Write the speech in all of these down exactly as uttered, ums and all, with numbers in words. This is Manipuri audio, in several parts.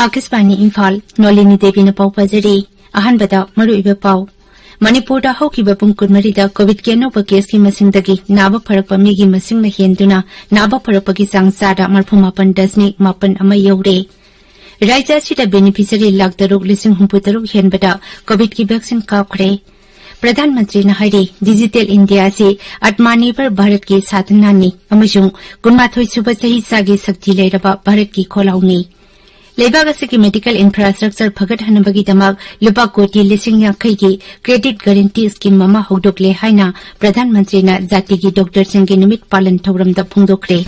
ꯑꯥꯀꯥꯁꯕꯥꯅꯤ ꯏꯝꯐꯥꯜ, ꯅꯣꯂꯤꯅꯤ ꯗꯦꯕꯤꯅ ꯄꯥꯎ ꯄꯥꯖꯔꯤ꯫ ꯑꯍꯥꯟꯕꯗ ꯃꯔꯨꯑꯣꯏꯕ ꯄꯥꯎ꯫ ꯃꯅꯤꯄꯨꯔꯗ ꯍꯧꯈꯤꯕ ꯄꯨꯡ ꯀꯨꯟꯃꯔꯤꯗ ꯀꯣꯚꯤꯗꯀꯤ ꯑꯅꯧꯕ ꯀꯦꯁꯀꯤ ꯃꯁꯤꯡꯗꯒꯤ ꯅꯥꯕ ꯐꯔꯛꯄ ꯃꯤꯒꯤ ꯃꯁꯤꯡꯅ ꯍꯦꯟꯗꯨꯅ ꯅꯥꯕ ꯐꯔꯛꯄꯒꯤ ꯆꯥꯡ ꯆꯥꯗ ꯃꯔꯐꯨ ꯃꯥꯄꯟ ꯗꯁꯃꯤꯛ ꯃꯥꯄꯟ ꯑꯃ ꯌꯧꯔꯦ꯫ ꯔꯥꯖ꯭ꯌ ꯑꯁꯤꯗ ꯕꯦꯅꯤꯐꯤꯁꯔꯤ ꯂꯥꯈ ꯇꯔꯨꯛ ꯂꯤꯁꯤꯡ ꯍꯨꯝꯐꯨ ꯇꯔꯨꯛ ꯍꯦꯟꯕꯗ ꯀꯣꯚꯤꯗꯀꯤ ꯚꯦꯛꯁꯤꯟ ꯀꯥꯞꯈ꯭ꯔꯦ꯫ ꯄ꯭ꯔꯙꯥꯟ ꯃꯟꯇ꯭ꯔꯤꯅ ꯍꯥꯏꯔꯤ, ꯗꯤꯖꯤꯇꯦꯜ ꯏꯟꯗꯤꯌꯥ ꯑꯁꯤ ꯑꯥꯇꯃꯅꯤꯔꯚꯔ ꯚꯥꯔꯠꯀꯤ ꯁꯥꯙꯅꯥꯅꯤ ꯑꯃꯁꯨꯡ ꯀꯨꯟꯃꯥꯊꯣꯏ ꯁꯨꯕ ꯆꯍꯤꯆꯥꯒꯤ ꯁꯛꯇꯤ ꯂꯩꯔꯕ ꯚꯥꯔꯠꯀꯤ ꯈꯣꯜꯂꯥꯎꯅꯤ꯫ ꯂꯩꯕꯥꯛ ꯑꯁꯤꯒꯤ ꯃꯦꯗꯤꯀꯦꯜ ꯏꯟꯐ꯭ꯔꯥꯁ꯭ꯇ꯭ꯔꯛꯆꯔ ꯐꯒꯠꯍꯟꯅꯕꯒꯤꯗꯃꯛ ꯂꯨꯄꯥ ꯀꯣꯇꯤ ꯂꯤꯁꯤꯡ ꯌꯥꯡꯈꯩꯒꯤ ꯀ꯭ꯔꯦꯗꯤꯠ ꯒꯥꯔꯦꯟꯇꯤ ꯁ꯭ꯀꯤꯝ ꯑꯃ ꯍꯧꯗꯣꯛꯂꯦ ꯍꯥꯏꯅ ꯄ꯭ꯔꯙꯥꯟ ꯃꯟꯇ꯭ꯔꯤꯅ ꯖꯥꯇꯤꯒꯤ ꯗꯣꯛꯇꯔꯁꯤꯡꯒꯤ ꯅꯨꯃꯤꯠ ꯄꯥꯂꯟ ꯊꯧꯔꯝꯗ ꯐꯣꯡꯗꯣꯛꯈ꯭ꯔꯦ꯫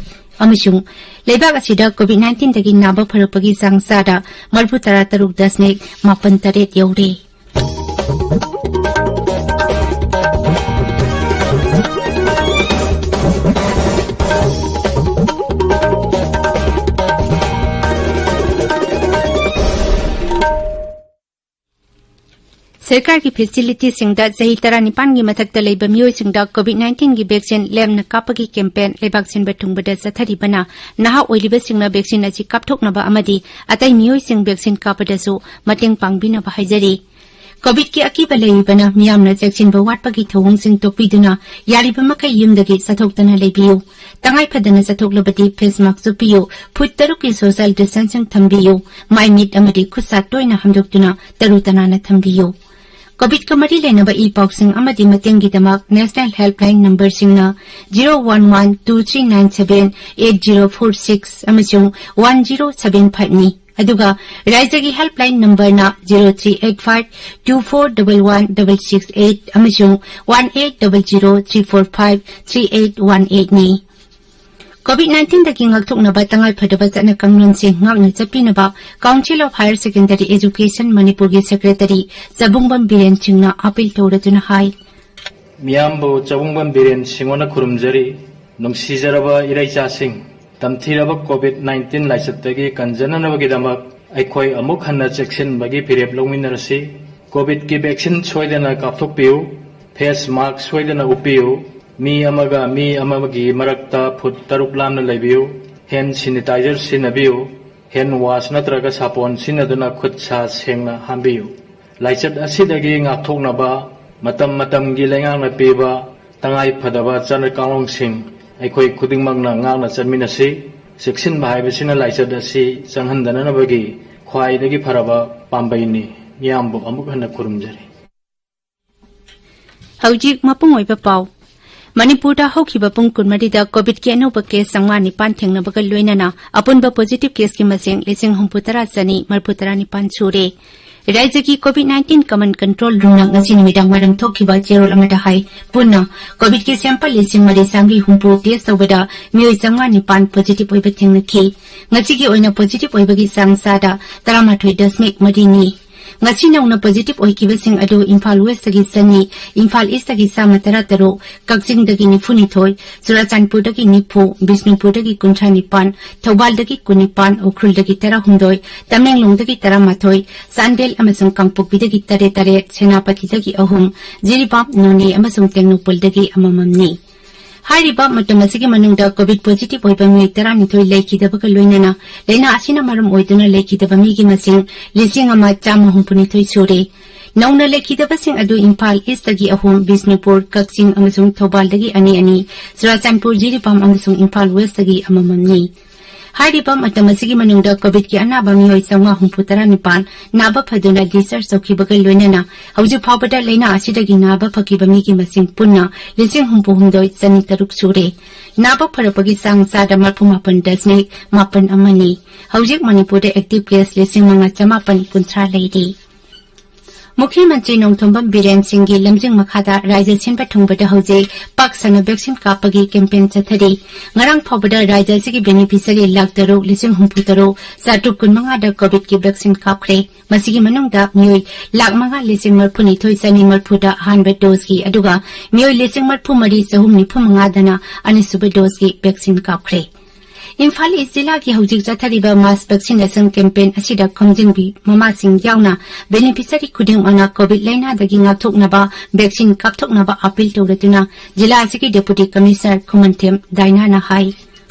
ꯑꯃꯁꯨꯡ ꯂꯩꯕꯥꯛ ꯑꯁꯤꯗ ꯀꯣꯚꯤꯗ ꯅꯥꯏꯟꯇꯤꯟꯗꯒꯤ ꯅꯥꯕ ꯐꯔꯛꯄꯒꯤ ꯆꯥꯡ ꯆꯥꯗ ꯃꯔꯐꯨ ꯇꯔꯥ ꯇꯔꯨꯛ ꯗꯁꯃꯤꯛ ꯃꯥꯄꯟ ꯇꯔꯦꯠ ꯌꯧꯔꯦ꯫ ꯁꯔꯀꯥꯔꯒꯤ ꯐꯦꯁꯤꯂꯤꯇꯤꯁꯤꯡꯗ ꯆꯍꯤ ꯇꯔꯥꯅꯤꯄꯥꯟꯒꯤ ꯃꯊꯛꯇ ꯂꯩꯕ ꯃꯤꯑꯣꯏꯁꯤꯡꯗ ꯀꯣꯚꯤꯗ ꯅꯥꯏꯟꯇꯤꯟꯒꯤ ꯚꯦꯛꯁꯤꯟ ꯂꯦꯝꯅ ꯀꯥꯞꯄꯒꯤ ꯀꯦꯝꯄꯦꯟ ꯂꯩꯕꯥꯛ ꯁꯤꯟꯕ ꯊꯨꯡꯕꯗ ꯆꯠꯊꯔꯤꯕꯅ ꯅꯍꯥ ꯑꯣꯏꯔꯤꯕꯁꯤꯡꯅ ꯚꯦꯛꯁꯤꯟ ꯑꯁꯤ ꯀꯥꯞꯊꯣꯛꯅꯕ ꯑꯃꯗꯤ ꯑꯇꯩ ꯃꯤꯑꯣꯏꯁꯤꯡ ꯚꯦꯛꯁꯤꯟ ꯀꯥꯞꯄꯗꯁꯨ ꯃꯇꯦꯡ ꯄꯥꯡꯕꯤꯅꯕ ꯍꯥꯏꯖꯔꯤ꯫ ꯀꯣꯚꯤꯗꯀꯤ ꯑꯀꯤꯕ ꯂꯩꯔꯤꯕꯅ ꯃꯤꯌꯥꯝꯅ ꯆꯦꯛꯁꯤꯟꯕ ꯋꯥꯠꯄꯒꯤ ꯊꯧꯑꯣꯡꯁꯤꯡ ꯇꯣꯛꯄꯤꯗꯨꯅ ꯌꯥꯔꯤꯕ ꯃꯈꯩ ꯌꯨꯝꯗꯒꯤ ꯆꯠꯊꯣꯛꯇꯅ ꯂꯩꯕꯤꯌꯨ꯫ ꯇꯉꯥꯏ ꯐꯗꯅ ꯆꯠꯊꯣꯛꯂꯕꯗꯤ ꯐꯦꯁ ꯃꯥꯁ꯭ꯛ ꯎꯞꯄꯤꯌꯨ, ꯐꯨꯠ ꯇꯔꯨꯛꯀꯤ ꯁꯣꯁꯤꯌꯦꯜ ꯗꯤꯁꯇꯦꯟꯁꯤꯡ ꯊꯝꯕꯤꯌꯨ, ꯃꯥꯏ ꯃꯤꯠ ꯑꯃꯗꯤ ꯈꯨꯠ ꯁꯥ ꯇꯣꯏꯅ ꯍꯥꯝꯗꯣꯛꯇꯨꯅ ꯇꯔꯨ ꯇꯅꯥꯟꯅ ꯊꯝꯕꯤꯌꯨ꯫ ꯀꯣꯚꯤꯗꯀ ꯃꯔꯤ ꯂꯩꯅꯕ ꯏ ꯄꯥꯎꯁꯤꯡ ꯑꯃꯗꯤ ꯃꯇꯦꯡꯒꯤꯗꯃꯛ ꯅꯦꯁꯅꯦꯜ ꯍꯦꯜꯞꯂꯥꯏꯟ ꯅꯝꯕꯔꯁꯤꯡꯅ zero one one two three nine seven eight zero four six ꯑꯃꯁꯨꯡ ꯋꯥꯟ ꯖꯤꯔꯣ ꯁꯚꯦꯟ ꯐꯥꯏꯚꯅꯤ꯫ ꯑꯗꯨꯒ ꯔꯥꯏꯖ꯭ꯌꯒꯤ ꯍꯦꯜꯞꯂꯥꯏꯟ ꯅꯝꯕꯔꯅ zero three eight five two four double one double six eight ꯑꯃꯁꯨꯡ one eight double zero three four five three eight one ꯑꯩꯠꯅꯤ꯫ ꯀꯣꯚꯤꯗ ꯅꯥꯏꯟꯇꯤꯟꯗꯒꯤ ꯉꯥꯛꯊꯣꯛꯅꯕ ꯇꯉꯥꯏ ꯐꯗꯕ ꯆꯠꯅ ꯀꯥꯡꯂꯣꯟꯁꯤꯡ ꯉꯥꯛꯅ ꯆꯠꯄꯤꯅꯕ Council of Higher Secondary Education ꯃꯅꯤꯄꯨꯔꯒꯤ ꯁꯦꯀ꯭ꯔꯦꯇꯔꯤ ꯆꯕꯨꯡꯕꯝ ꯕꯤꯔꯦꯟ ꯁꯤꯡꯅ ꯑꯥꯄꯤꯜ ꯇꯧꯔꯗꯨꯅ ꯍꯥꯏ꯫ ꯃꯤꯌꯥꯝꯕꯨ ꯆꯕꯨꯡꯕꯝ ꯕꯤꯔꯦꯟ ꯁꯤꯡꯍꯣꯅ ꯈꯨꯔꯨꯝꯖꯔꯤ꯫ ꯅꯨꯡꯁꯤꯖꯔꯕ ꯏꯔꯩꯆꯥꯁꯤꯡ, ꯇꯝꯊꯤꯔꯕ ꯀꯣꯚꯤꯗ ꯅꯥꯏꯟꯇꯤꯟ ꯂꯥꯏꯆꯠꯇꯒꯤ ꯀꯟꯖꯅꯅꯕꯒꯤꯗꯃꯛ ꯑꯩꯈꯣꯏ ꯑꯃꯨꯛ ꯍꯟꯅ ꯆꯦꯛꯁꯤꯟꯕꯒꯤ ꯐꯤꯔꯦꯞ ꯂꯧꯃꯤꯟꯅꯔꯁꯤ꯫ ꯀꯣꯚꯤꯗꯀꯤ ꯚꯦꯛꯁꯤꯟ ꯁꯣꯏꯗꯅ ꯀꯥꯞꯊꯣꯛꯄꯤꯌꯨ꯫ ꯐꯦꯁ ꯃꯥꯁ꯭ꯛ ꯁꯣꯏꯗꯅ ꯎꯞꯄꯤꯌꯨ꯫ ꯃꯤ ꯑꯃꯒ ꯃꯤ ꯑꯃꯒꯤ ꯃꯔꯛꯇ ꯐꯨꯠ ꯇꯔꯨꯛ ꯂꯥꯞꯅ ꯂꯩꯕꯤꯌꯨ꯫ ꯍꯦꯟꯗ ꯁꯦꯅꯤꯇꯥꯏꯖꯔ ꯁꯤꯖꯤꯟꯅꯕꯤꯌꯨ꯫ ꯍꯦꯟ ꯋꯥꯁ ꯅꯠꯇ꯭ꯔꯒ ꯁꯥꯄꯣꯟ ꯁꯤꯖꯤꯟꯅꯗꯨꯅ ꯈꯨꯠ ꯁꯥ ꯁꯦꯡꯅ ꯍꯥꯝꯕꯤꯌꯨ꯫ ꯂꯥꯏꯆꯠ ꯑꯁꯤꯗꯒꯤ ꯉꯥꯛꯊꯣꯛꯅꯕ ꯃꯇꯝ ꯃꯇꯝꯒꯤ ꯂꯩꯉꯥꯛꯅ ꯄꯤꯕ ꯇꯉꯥꯏ ꯐꯗꯕ ꯆꯠꯅ ꯀꯥꯡꯂꯣꯟꯁꯤꯡ ꯑꯩꯈꯣꯏ ꯈꯨꯗꯤꯡꯃꯛꯅ ꯉꯥꯛꯅ ꯆꯠꯃꯤꯟꯅꯁꯤ꯫ ꯆꯦꯛꯁꯤꯟꯕ ꯍꯥꯏꯕꯁꯤꯅ ꯂꯥꯏꯆꯠ ꯑꯁꯤ ꯆꯪꯍꯟꯗꯅꯕꯒꯤ ꯈ꯭ꯋꯥꯏꯗꯒꯤ ꯐꯔꯕ ꯄꯥꯝꯕꯩꯅꯤ꯫ ꯃꯤꯌꯥꯝꯕꯨ ꯑꯃꯨꯛ ꯍꯟꯅ ꯈꯨꯔꯨꯝꯖꯔꯤ꯫ ꯍꯧꯖꯤꯛ ꯃꯄꯨꯡ ꯑꯣꯏꯕ ꯄꯥꯎ꯫ ꯃꯅꯤꯄꯨꯔꯗ ꯍꯧꯈꯤꯕ ꯄꯨꯡ ꯀꯨꯟꯃꯔꯤꯗ ꯀꯣꯚꯤꯗꯀꯤ ꯑꯅꯧꯕ ꯀꯦꯁ ꯆꯥꯝꯃꯉꯥ ꯅꯤꯄꯥꯟ ꯊꯦꯡꯅꯕꯒ ꯂꯣꯏꯅꯅ ꯑꯄꯨꯟꯕ ꯄꯣꯖꯤꯇꯤꯚ ꯀꯦꯁꯀꯤ ꯃꯁꯤꯡ ꯂꯤꯁꯤꯡ ꯍꯨꯝꯐꯨ ꯇꯔꯥ ꯆꯅꯤ ꯃꯔꯤꯐꯨ ꯇꯔꯥ ꯅꯤꯄꯥꯟ ꯁꯨꯔꯦ꯫ ꯔꯥꯖ꯭ꯌꯒꯤ ꯀꯣꯚꯤꯗ ꯅꯥꯏꯟꯇꯤꯟ ꯀꯃꯟ ꯀꯟꯇ꯭ꯔꯣꯜ ꯔꯨꯝꯅ ꯉꯁꯤ ꯅꯨꯃꯤꯗꯥꯡ ꯋꯥꯏꯔꯝ ꯊꯣꯛꯈꯤꯕ ꯆꯦꯔꯣꯜ ꯑꯃꯗ ꯍꯥꯏ, ꯄꯨꯟꯅ ꯀꯣꯚꯤꯗꯀꯤ ꯁꯦꯝꯄꯜ ꯂꯤꯁꯤꯡ ꯃꯔꯤ ꯆꯥꯝꯃꯔꯤ ꯍꯨꯝꯐꯨ ꯇꯦꯁ ꯇꯧꯕꯗ ꯃꯤꯑꯣꯏ ꯆꯥꯝꯃꯉꯥ ꯅꯤꯄꯥꯟ ꯄꯣꯖꯤꯇꯤꯚ ꯑꯣꯏꯕ ꯊꯦꯡꯅꯈꯤ꯫ ꯉꯁꯤꯒꯤ ꯑꯣꯏꯅ ꯄꯣꯖꯤꯇꯤꯚ ꯑꯣꯏꯕꯒꯤ ꯆꯥꯡ ꯆꯥꯗ ꯇꯔꯥꯃꯥꯊꯣꯏ ꯗꯁꯃꯤꯛ ꯃꯔꯤꯅꯤ꯫ ꯉꯁꯤ ꯅꯧꯅ ꯄꯣꯖꯤꯇꯤꯚ ꯑꯣꯏꯈꯤꯕꯁꯤꯡ ꯑꯗꯨ ꯏꯝꯐꯥꯜ ꯋꯦꯁꯇꯒꯤ ꯆꯅꯤ, ꯏꯝꯐꯥꯜ ꯏꯁꯇꯒꯤ ꯆꯥꯝꯃ ꯇꯔꯥ ꯇꯔꯨꯛ, ꯀꯛꯆꯤꯡꯗꯒꯤ ꯅꯤꯐꯨ ꯅꯤꯊꯣꯏ, ꯆꯨꯔꯥꯆꯥꯟꯄꯨꯔꯗꯒꯤ ꯅꯤꯐꯨ, ꯕꯤꯁꯅꯨꯄꯨꯔꯗꯒꯤ ꯀꯨꯟꯊ꯭ꯔꯥ ꯅꯤꯄꯥꯟ, ꯊꯧꯕꯥꯜꯗꯒꯤ ꯀꯨꯟ ꯅꯤꯄꯥꯟ, ꯎꯈ꯭ꯔꯨꯜꯗꯒꯤ ꯇꯔꯥꯍꯨꯝꯗꯣꯏ, ꯇꯃꯦꯡꯂꯣꯡꯗꯒꯤ ꯇꯔꯥꯃꯥꯊꯣꯏ, ꯆꯥꯟꯗꯦꯜ ꯑꯃꯁꯨꯡ ꯀꯥꯡꯄꯣꯛꯄꯤꯗꯒꯤ ꯇꯔꯦꯠ ꯇꯔꯦꯠ, ꯁꯦꯅꯥꯄꯇꯤꯗꯒꯤ ꯑꯍꯨꯝ, ꯖꯤꯔꯤꯕꯥꯝ, ꯅꯣꯅꯦ ꯑꯃꯁꯨꯡ ꯇꯦꯡꯅꯧꯄꯜꯗꯒꯤ ꯑꯃꯃꯝꯅꯤ꯫ ꯍꯥꯏꯔꯤꯕ ꯃꯇꯝ ꯑꯁꯤꯒꯤ ꯃꯅꯨꯡꯗ ꯀꯣꯚꯤꯗ ꯄꯣꯖꯤꯇꯤꯚ ꯑꯣꯏꯕ ꯃꯤꯑꯣꯏ ꯇꯔꯥꯅꯤꯊꯣꯏ ꯂꯩꯈꯤꯗꯕꯒ ꯂꯣꯏꯅꯅ ꯂꯥꯏꯅꯥ ꯑꯁꯤꯅ ꯃꯔꯝ ꯑꯣꯏꯗꯨꯅ ꯂꯩꯈꯤꯗꯕ ꯃꯤꯒꯤ ꯃꯁꯤꯡ ꯂꯤꯁꯤꯡ ꯑꯃ ꯆꯥꯝꯃ ꯍꯨꯝꯐꯨꯅꯤꯊꯣꯏ ꯁꯨꯔꯦ꯫ ꯅꯧꯅ ꯂꯩꯈꯤꯗꯕꯁꯤꯡ ꯑꯗꯨ ꯏꯝꯐꯥꯜ ꯏꯁꯇꯒꯤ ꯑꯍꯨꯝ, ꯕꯤꯁꯅꯨꯄꯨꯔ, ꯀꯛꯆꯤꯡ ꯑꯃꯁꯨꯡ ꯊꯧꯕꯥꯜꯗꯒꯤ ꯑꯅꯤ ꯑꯅꯤ, ꯆꯨꯔꯥꯆꯥꯟꯄꯨꯔ, ꯖꯤꯔꯤꯕꯥꯝ ꯑꯃꯁꯨꯡ ꯏꯝꯐꯥꯜ ꯋꯦꯁꯇꯒꯤ ꯑꯃꯃꯝꯅꯤ꯫ ꯍꯥꯏꯔꯤꯕ ꯃꯇꯝ ꯑꯁꯤꯒꯤ ꯃꯅꯨꯡꯗ ꯀꯣꯚꯤꯗꯀꯤ ꯑꯅꯥꯕ ꯃꯤꯑꯣꯏ ꯆꯥꯝꯃꯉꯥ ꯍꯨꯝꯐꯨ ꯇꯔꯥ ꯅꯤꯄꯥꯟ ꯅꯥꯕ ꯐꯗꯨꯅ ꯗꯤꯁꯆꯥꯔꯖ ꯇꯧꯈꯤꯕꯒ ꯂꯣꯏꯅꯅ ꯍꯧꯖꯤꯛ ꯐꯥꯎꯕꯗ ꯂꯥꯏꯅꯥ ꯑꯁꯤꯗꯒꯤ ꯅꯥꯕ ꯐꯈꯤꯕ ꯃꯤꯒꯤ ꯃꯁꯤꯡ ꯄꯨꯟꯅ ꯂꯤꯁꯤꯡ ꯍꯨꯝꯐꯨ ꯍꯨꯝꯗꯣꯏ ꯆꯅꯤ ꯇꯔꯨꯛ ꯁꯨꯔꯦ꯫ ꯅꯥꯕ ꯐꯔꯛꯄꯒꯤ ꯆꯥꯡ ꯆꯥꯗ ꯃꯔꯤꯐꯨ ꯃꯥꯄꯟ ꯗꯁꯃꯤꯛ ꯃꯥꯄꯟ ꯑꯃꯅꯤ꯫ ꯍꯧꯖꯤꯛ ꯃꯅꯤꯄꯨꯔꯗ ꯑꯦꯛꯇꯤꯚ ꯀꯦꯁ ꯂꯤꯁꯤꯡ ꯃꯉꯥ ꯆꯃꯥꯄꯟ ꯀꯨꯟꯊ꯭ꯔꯥ ꯂꯩꯔꯤ꯫ ꯃꯨꯈ꯭ꯌ ꯃꯟꯇ꯭ꯔꯤ ꯅꯣꯡꯊꯣꯝꯕꯝ ꯕꯤꯔꯦꯟ ꯁꯤꯡꯒꯤ ꯂꯝꯖꯤꯡ ꯃꯈꯥꯗ ꯔꯥꯖ꯭ꯌ ꯁꯤꯟꯕ ꯊꯨꯡꯕꯗ ꯍꯧꯖꯤꯛ ꯄꯥꯛ ꯁꯟꯅ ꯚꯦꯛꯁꯤꯟ ꯀꯥꯞꯄꯒꯤ ꯀꯦꯝꯄꯦꯟ ꯆꯠꯊꯔꯤ꯫ ꯉꯔꯥꯡ ꯐꯥꯎꯕꯗ ꯔꯥꯖ꯭ꯌ ꯑꯁꯤꯒꯤ ꯕꯦꯅꯤꯐꯤꯁꯔꯤ ꯂꯥꯈ ꯇꯔꯨꯛ ꯂꯤꯁꯤꯡ ꯍꯨꯝꯐꯨ ꯇꯔꯨꯛ ꯆꯥꯇ꯭ꯔꯨꯛ ꯀꯨꯟꯃꯉꯥꯗ ꯀꯣꯚꯤꯗꯀꯤ ꯚꯦꯛꯁꯤꯟ ꯀꯥꯞꯈ꯭ꯔꯦ꯫ ꯃꯁꯤꯒꯤ ꯃꯅꯨꯡꯗ ꯃꯤꯑꯣꯏ ꯂꯥꯈ ꯃꯉꯥ ꯂꯤꯁꯤꯡ ꯃꯔꯤꯐꯨꯅꯤꯊꯣꯏ ꯆꯅꯤ ꯃꯔꯤꯐꯨꯗ ꯑꯍꯥꯟꯕ ꯗꯣꯁꯀꯤ, ꯑꯗꯨꯒ ꯃꯤꯑꯣꯏ ꯂꯤꯁꯤꯡ ꯃꯔꯤꯐꯨ ꯃꯔꯤ ꯆꯍꯨꯝ ꯅꯤꯐꯨ ꯃꯉꯥꯗꯅ ꯑꯅꯤꯁꯨꯕ ꯗꯣꯁꯀꯤ ꯚꯦꯛꯁꯤꯟ ꯀꯥꯞꯈ꯭ꯔꯦ꯫ ꯏꯝꯐꯥꯜ ꯏꯁ ꯖꯤꯂꯥꯒꯤ ꯍꯧꯖꯤꯛ ꯆꯠꯊꯔꯤꯕ ꯃꯥꯁ ꯚꯦꯛꯁꯤꯅꯦꯁꯟ ꯀꯦꯝꯄꯦꯟ ꯑꯁꯤꯗ ꯈꯣꯝꯖꯤꯟꯕꯤ ꯃꯃꯥꯁꯤꯡ ꯌꯥꯎꯅ ꯕꯦꯅꯤꯐꯤꯁꯔꯤ ꯈꯨꯗꯤꯡꯃꯛꯅ ꯀꯣꯚꯤꯗ ꯂꯥꯏꯅꯥꯗꯒꯤ ꯉꯥꯛꯊꯣꯛꯅꯕ ꯚꯦꯛꯁꯤꯟ ꯀꯥꯞꯊꯣꯛꯅꯕ ꯑꯥꯄꯤꯜ ꯇꯧꯔꯗꯨꯅ ꯖꯤꯂꯥ ꯑꯁꯤꯒꯤ ꯗꯦꯄꯨꯇꯤ ꯀꯃꯤꯁꯅꯔ ꯈꯨꯃꯟꯊꯦꯝ ꯗꯥꯏꯅꯥꯅ ꯍꯥꯏ꯫